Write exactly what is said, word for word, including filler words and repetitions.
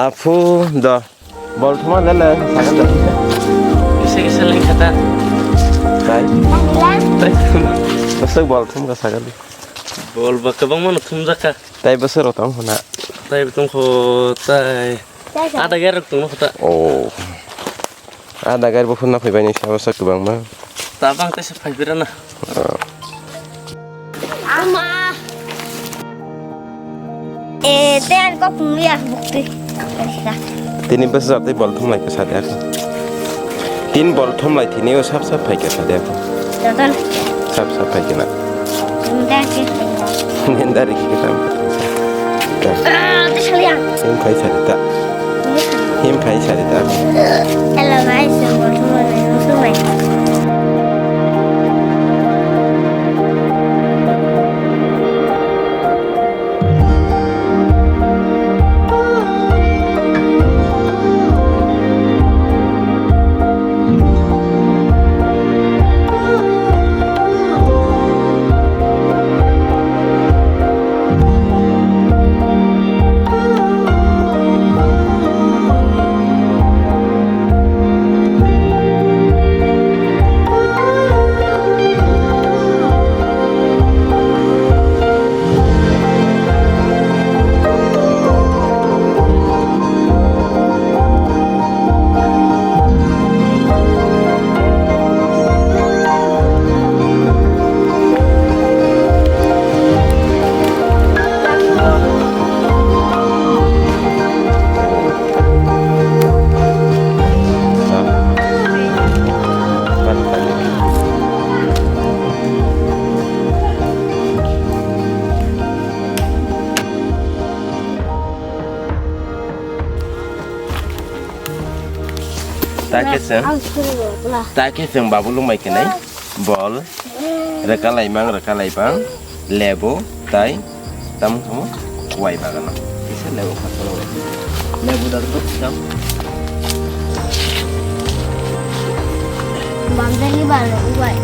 Apu do. Bol thuma lele, saga do. Kisa kisa leng kata. Tai. Tai. Bosok bol thum ka saga do. Bol ba kwbangma no thumjak kha. Tai bosok rok tong hona. Tai tong kho tai. Ada gari rok tong kho ta. Oh. Ada gari bo phunna phaibai ni sabo sa kwbangma. Tabang tesa phai bira na. Oh. Ama. Eh, te ang kok nung ya bukti. Tini bwsa jatwi bol thumlai khe sa de ako. Tin bol thumlai tini o sap sap phai khe sa de ako. Joton. Sap sap phai khe na. Nda ke. Nenda ri khe tam. Ah, te saliang. Him phai sa de ta. Him phai sa de ta. Hello guys, so welcome to my YouTube. Ta khe chwng, ta khe chwng babu lwng bai khe nai bol, rwka laimang, rwka laibang, lebu, tai, tamo tamo, wai bagano. Kisa lebu kha solo wai. Lebu da rwk sam. Bamjani balo wai.